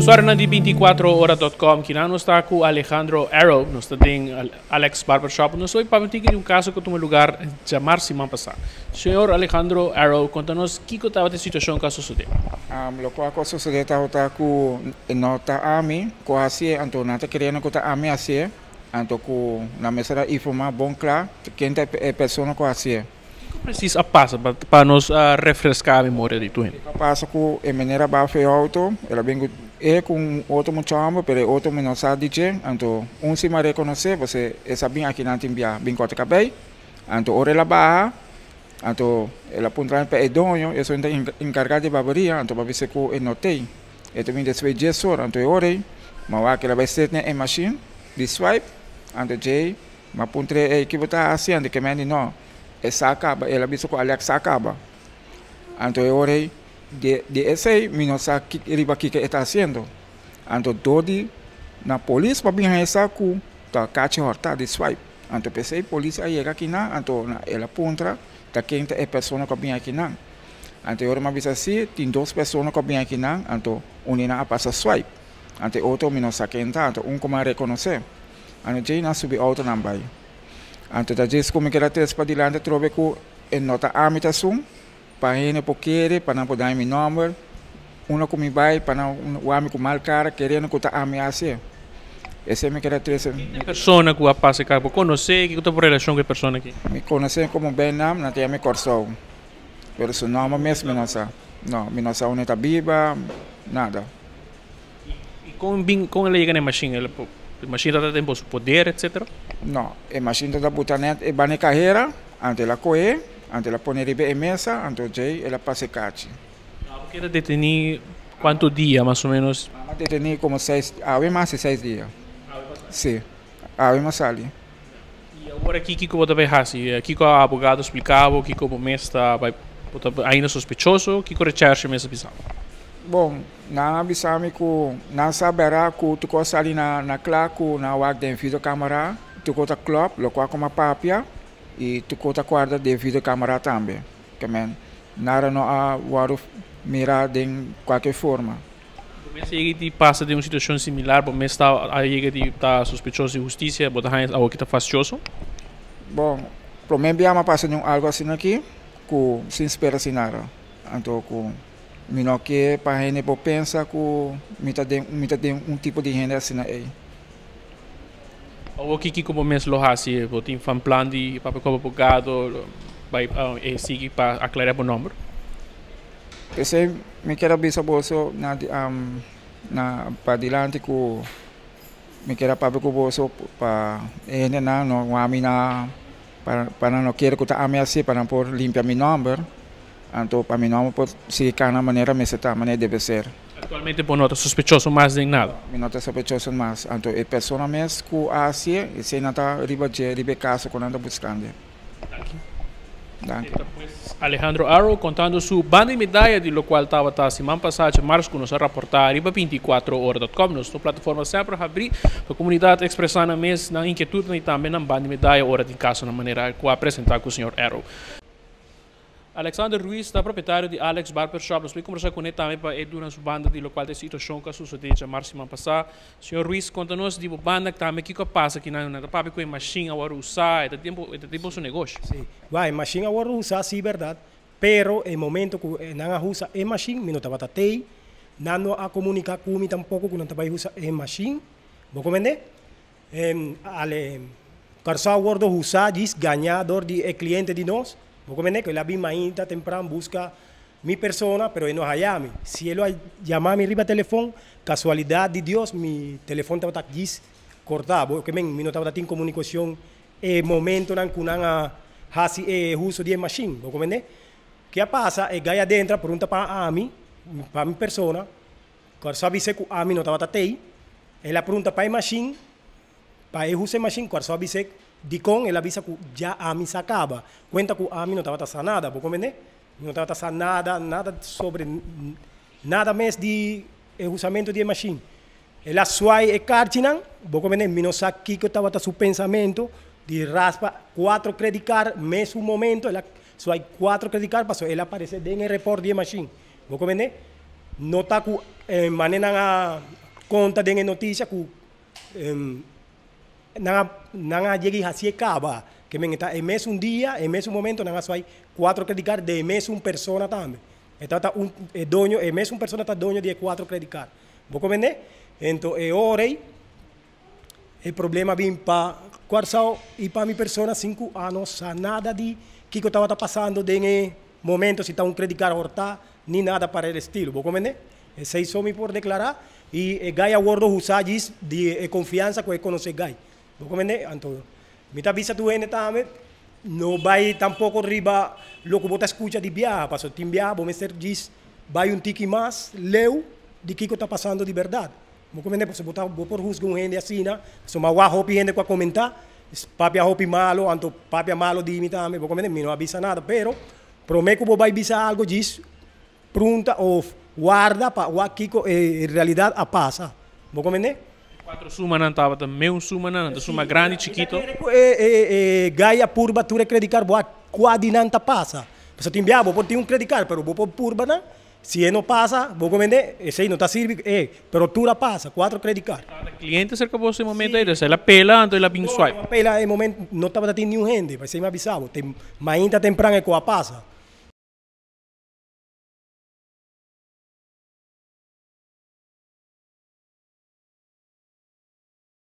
Usuarionan di 24ora.com, kinan nos ta cu Alejandro Arrow, nos ta den Alex Barbershop. Nos hoy pa di un caso cu a tuma lugar diamars siman pasa. Señor Alejandro Arrow, conta nos kico tabata e situacion cu a sucede. Loke a sucede ta cu no ta ami cu a haci'e, anto nan ta keriendo cu ta ami haci'e, anto cu nan mester a informa bon cla ken ta e persona cu a haci'e. Kico precies a pasa pa nos refresca memoria di tur hende? A pasa cu e meneer a baha e auto, el a bin cu e cu un otro mucha homber, pero e otro mi no sa di dje, anto un si mi a reconoce, pasobra e sa bin aki nan tin bia bin corta cabey, anto ora el a baha, anto el a puntra mi pa e doño, esun ta encarga di barberia, anto mi a bisa cu e no t'ey, e ta bin despues dies ora, anto e ora ey mi a wak el a bay set na e machine di swipe, anto djey mi a puntra ey ki bo ta haci, anto ke mi a di no. E sa kaba, el a bisa ku Alex sa kaba. Anto e ora ei, di di esei mi no sa ki riba kiko e ta hasiendo. Anto dor di na polis pa bin haña sa ku ta kachi hòrtá di swipe. Anto p'esei polis a yega akinan, anto na el a puntra ta ken ta e persona ku a bin akinan. Anto e ora mi a bisa si, tin dos persona ku a bin akinan, anto un di nan a pasa swipe. Anto e otro mi no sa ken ta, anto un ku mi a rekonosé. Anto djei nan subi outo nan bai. Anto ta djes ku mi keda tres padilanti atrobe ku e no ta ami ta esun, pa hende por kere, pa nan por daña mi nòmber, unda ku mi bai pa nan wak mi ku mal kara kerendo ku ta ami a hasié. Esei mi keda trese. Ken ta e persona ku a pasa e kara? Bo konosé? Kiko ta bo relashon ku e persona aki? Mi konosé komo Benam, nan ta yama mi Kòrsou, pero su nòmber mes mi no sa. No, mi no sa unda e ta biba, nada. I kon bin, kon el a yega na e mashin? El e mashin tabata den boso poder, etcetera? No, e mashin tabata buta net e banda e kahera, anto el a kohe, anto el a pone riba e mesa, anto djei el a pasa e kachi. Abo keda detení kuantu dia mas o menos? Abo a detení komo seis, awe mas di seis dia. Awe pasá? Si, awe mi a sali. I awor aki kiko bo ta bai hasi? Kiko a abogado splika bo? Kiko bo mes ta bai, bo ta ainda sospechoso? Kiko recherche mes a bisa bo? Bon, nan a bisa mi ku nan sa bera ku tur kos sali na na kla ku nan a wak den videokamera, tur kos ta klòp, lokual ku mi a papia i tur kos ta kuarda den videokamera tambe. Ke men nada no a wòrdu mira den kualke forma. Bo mes a yega di pasa den un situashon similar? Bo mes ta a yega di ta sospechoso di hustisia? Bo ta haña awor ki ta fastioso? Bon, promé bia mi a pasa den un algu asina aki ku sin spera sin nada. Anto ku Mi no ke pa hende por pensa ku mi ta den mi ta den un tipo di hende asina ei. Awor ki kiko bo mes lo hasi? Bo tin van plan di papia ku abogado bai e sigui pa aclaria bo nomber? P'esei mi kier a bisa boso na na padilanti ku mi kier a papia ku boso pa e hendenan no wak mi na pa nan no kere ku ta ami hasi pa nan por limpia mi nomber. Anto pa mi nòmber por sigui kana manera mester ta, manera debe ser. Aktualmente bo no ta sospechoso mas den nada? Mi no ta sospechoso mas. Anto e persona mes ku a hasié, esei nan ta riba dje, riba e kaso ku nan ta buskando. Danki. Danki. E ta pues Alejandro Arrow kontando su banda di medaya di lokual tabata siman pasá djamars ku nos a raportá riba 24 ora dot com. Nos plataforma semper habrí pa komunidat ekspresá nan mes nan inkietudnan i tambe nan banda di medaya ora tin kasonan manera ku a presentá ku señor Arrow. Alexander Ruiz ta propietario di Alex Barber Shop. Nos por kombersá kuné tambe pa e duna su banda di lokual ta e situashon ku a susodé djamars siman pasá. Señor Ruiz, konta nos di bo banda tambe kiko a pasa kinan. Nan ta papia ku e mashin a wòrdu usá, e ta den bo, e ta den boso negoshi. Sí, wak, e mashin a wòrdu usá, sí bèrdat, pero e momento ku nan a usa e mashin mi no tabata tei, nan no a komuniká ku mi tampoko ku nan ta bai usa e mashin, bo komprendé? Ale Kòrsou wordo husá djis gañá dor di e kliente di nos. Bo komprendé ku el a bin mainta tempran buska mi persona pero e no haya mi. Si e lo a yama mi riba telefon, kasualidat di Dios mi telefon tabata djis kortá. Bo ke men mi no tabata tin komunikashon e momentonan ku nan a hasi e huso di e mashin. Bo komprendé? Ke a pasa e gai adentra pregunta pa ami, pa mi persona. Kòrsou a bis'é ku ami no tabata tei. El a prunta pa e mashin, pa e husa e mashin. Kòrsou a bis'é dikon, el a bisa ku ya ami sa kaba. Kuenta ku ami no tabata sa nada, bo komprendé? Mi no tabata sa nada, nada sobre nada mes di e husamentu di e mashin. El a suai e karchinan, bo komprendé? Mi no sa kiko tabata su pensamentu di raspa kuatro credit card mesun momento, el a suai kuatro credit card pasobra el a aparesé den e report di e mashin, bo komprendé? No ta ku manera nan a konta den e notisia ku nan a nan a yega i hasié kaba. Ke men e ta e mesun dia, e mesun momento nan a swai kuatro credit card di e mesun persona tambe. E tabata un e doño e mesun persona ta doño di e kuatro credit card. Bo komende? Ento e ora ei e problema bin pa Kòrsou i pa mi persona sin ku a no sa nada di kiko tabata pasando den e momento si ta un credit card hortá ni nada para el estilo. Bo komende? Esei so mi por deklará i e gai a wordo husá djis di e konfiansa ku e konosé gai. Bo komende? Anto mi ta bisa tur hende tambe no bai tampoko riba loke bo ta skucha di biaha pasobra tin biaha bo mester djis bai un tiki mas leu di kiko ta pasando di bèrdat. Bo komende? Pasobra bo ta bo por husga un hende asina pasobra mi a wak hopi hende ku a komentá papia hopi malo anto papia malo di mi tambe. Bo komende? Mi no a bisa nada pero promé ku bo bai bisa algu djis Prunta of warda pa wak kiko e realidad a pasa. Bo comprende? Cuatro sumanan tabata meun sumanan, nan ta suma grandi chikito. Mi ta kere ku e gai a purba tur e credit card bo a kua di nan ta pasa. Pasobra tin bia bo por tin un credit card pero bo por purba nan, si e no pasa, bo comprende, esei no ta sirbi e, pero tur a pasa, cuatro credit card. Tabata cliente cerca bo e momento ei, el a pela anto el a bin swipe. No, no a pela e momento no tabata tin niun hende, p'esei mi a bisa bo, te mainta tempran e ku a pasa.